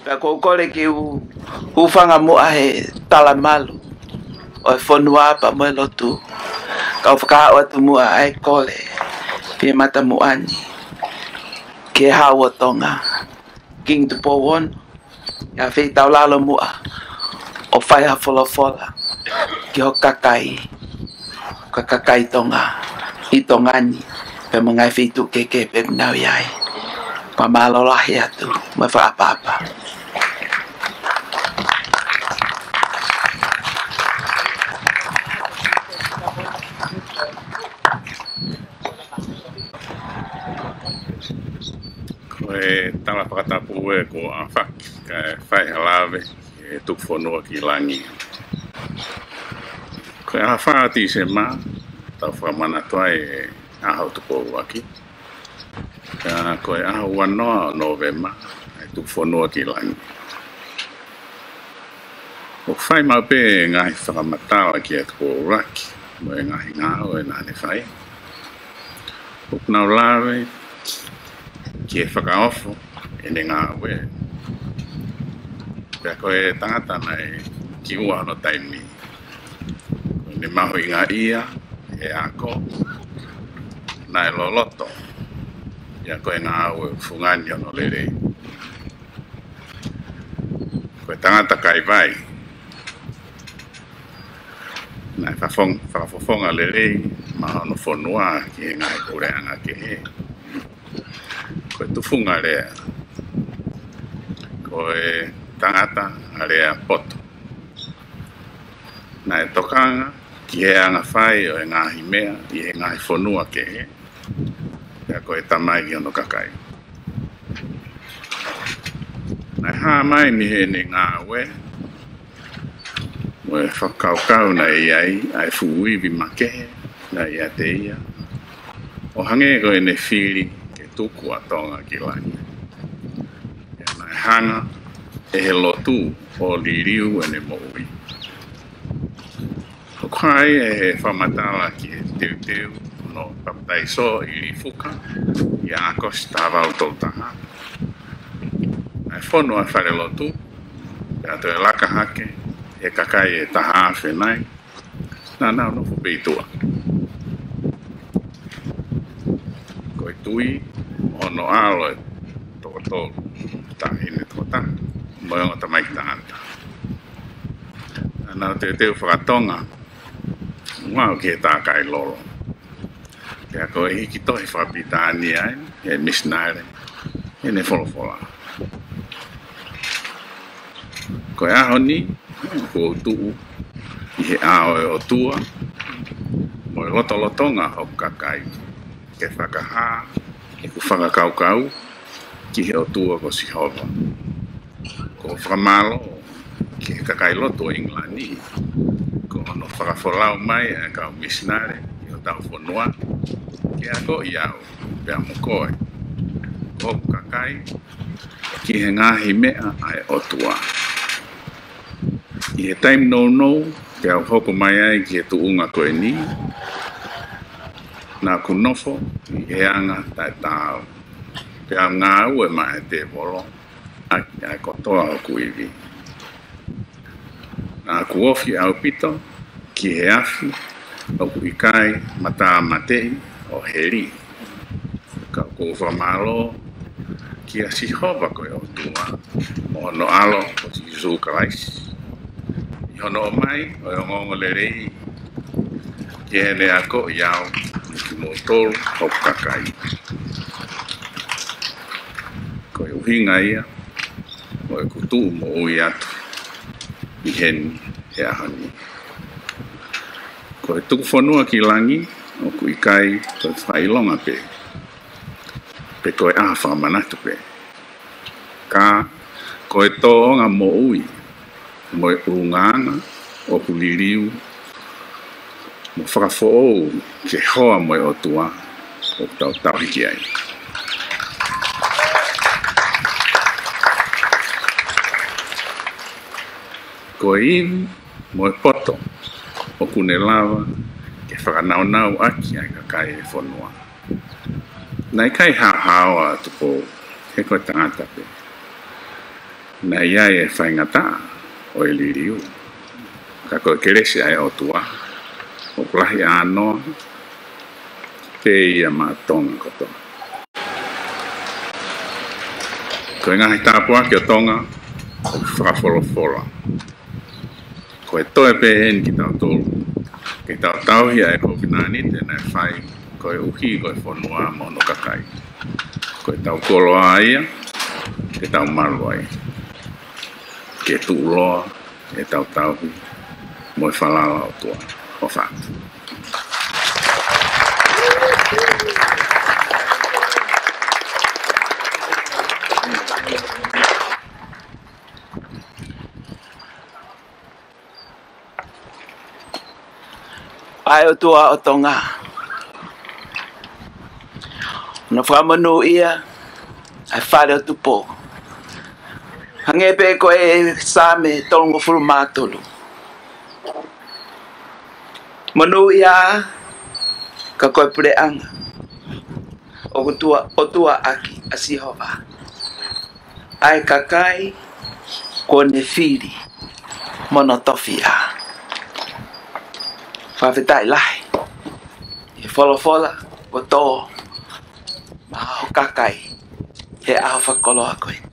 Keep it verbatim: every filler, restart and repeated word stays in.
Pea ʻoku ou kole ke u hūfanga muʻa he talamalu ʻo e fonua pea mo e lotu. Kau fakaaʻu atu muʻa ʻa e kole pē mata muʻa ni ki he Hau ʻo Tonga, Kingi Tupou Ono, ʻi ha feitaulalo muʻa ʻo fai ha folofola ki ho kakai, ka kakai Tonga ʻi Tonga ni, pea mo e ngaahi feituʻu kehekehe pē ʻoku nau ʻi ai. Fakamālō lahi atu mo e fakaʻapaʻapa. Ko e tala fakatapu ē kuo ʻafaki kae fai ha lave ki he Tuku Fonua ki Langi. Ko e ʻaho fā ʻo Tīsema, tau fakamanatu ai e ʻaho Tupou ʻUluaki. Ka ko e ʻaho uanoa ʻo Nōvema, ʻa e Tuku Fonua ki Langi. ʻOku fai maʻu pē ngaahi fakamatala ki he Tupou ʻUluaki mo e ngaahi ngāue naʻa ne fai. ʻOku nau lave ki he fakaofo ʻene ngāue. Pea ko e tangata naʻe kiʻi ua hono taimi, ko ʻene mahuʻingaʻia he ako, naʻe loloto ia ko e ngāue fungani hono lelei. Ko e tangata kaivai, naʻe fafong-, fakafofonga lelei maʻa hono fonua ki he ngaahi puleʻanga kehe. Ko e tufunga lea, ko e tangata ʻa e lea poto. Naʻe tokanga ki he anga fai ʻo e ngaahi meʻa ʻi he ngaahi fonua kehe, pea ko e tamai ki hono kakai. Naʻe hā mai mei heʻene ngāue mo e fakakaukau naʻe ʻi ai ʻa e fuʻu ivi makehe naʻe ʻiate ia, ʻo hangē ko ʻene fili ke tuku ʻa Tonga ki Langi. Pea naʻe hanga ʻe he lotu ʻo liliu ʻene moʻui. ʻOku hā ia he fakamatala ki he teuteu hono papitaiso ʻi Lifuka ʻi ʻAokosi taha valu tolu taha. Naʻe fonu ʻa e falelotu, pea toe laka hake he kakai ʻe taha afe nai, naʻa nau nofo pē ʻi tuʻa. Ko e tui mo hono ʻalo ʻe toko tolu, taʻahine toko taha mo e ongo tamaiki tangata. Naʻa nau teuteu faka-Tonga ʻo aʻu ki he Takai Lolo. Pea ko e hiki tohi faka-Pilitānia ʻe he misinale ʻene folofola. Ko e ʻaho ni, ʻoku ou tuʻu ʻi he ʻao ʻo e ʻOtua mo e lotolotonga hoku kakai, ke fakahā ʻeku fakakaukau ki he ʻOtua ko Sihova. ʻOku ou fakamālō ki he kakai lotu ʻo ʻIngilani, ko hono fakafolau mai ʻa e kau misinale ʻi hotau fonua, ke akoʻi au pea mo koe, ko hoku kakai, ki he ngaahi meʻa ʻa e ʻOtua. ʻI he taimi nounou, pea u hoko mai ai ki he tuʻunga ko eni, naʻa ku nofo ʻi he anga taʻetaau, pea u ngāue maʻa e tēvolo ʻaki ʻa e kotoa hoku ivi. Naʻa ku ofi ʻaupito ki he afi ʻoku ʻikai matāmateʻi ʻo heli. Ka ʻoku ou fakamālō kia Sihova ko e ʻOtua mo hono ʻAlo ko Sīsū Kalaisi, ʻi hono ʻomai ʻo e ongoongolelei ki heʻene akoʻi au mo kimoutolu hoku kakai. Ko e ʻuhinga ia ʻo ʻeku tuʻu moʻui atu ʻi heni he ʻaho ni. Ko e Tuku Fonua ki Langi ʻoku ʻikai ko e fakaʻilonga pē, pe ko e ʻaho fakamanatu pē. Ka ko e tōʻonga moʻui mo e ʻulungaanga ʻoku liliu mo fakafoʻou ke hoa mo e ʻOtua ʻoku tau tauhi ki ai. Ko e ivi mo e poto ʻoku ne lava ke fakanaunau ʻaki ʻa e kakai e fonua. Naʻe ʻikai haohaoa ʻa Tupou, he ko e tangata pē. Naʻe ʻi ai e faingataʻa ʻo e liliu, ka ko e kelesi ʻa e ʻOtua ʻoku lahi ʻānoa pē ia maʻa Tonga kotoa. Ko e ngaahi tāpuaki ʻo Tonga ʻoku fakafolofola. Ko e toe pē eni kitautolu ke tau tauhi ʻa e kovinānite naʻe fai koeʻuhi ko e fonua mo hono kakai. Ko ʻetau koloa ia ke tau malu ai, ke tuʻuloa ʻetau tauhi mo e falala ʻOtua. ʻOfa atu. ʻA e ʻOtua ʻo Tonga, ʻoku fakamonūʻia ʻa e Fale ʻo Tupou. Hangē pē ko e Saame tolungofulu mā tolu. Monūʻia ka ko e puleʻanga ʻoku tua, ʻotua ʻaki ʻa Sihova, ʻa e kakai kuo ne fili mo hono tofiʻa. Fakafetaʻi lahi ʻi he folofola kuo tō maʻa ho kakai he ʻaho fakakoloa ko eni.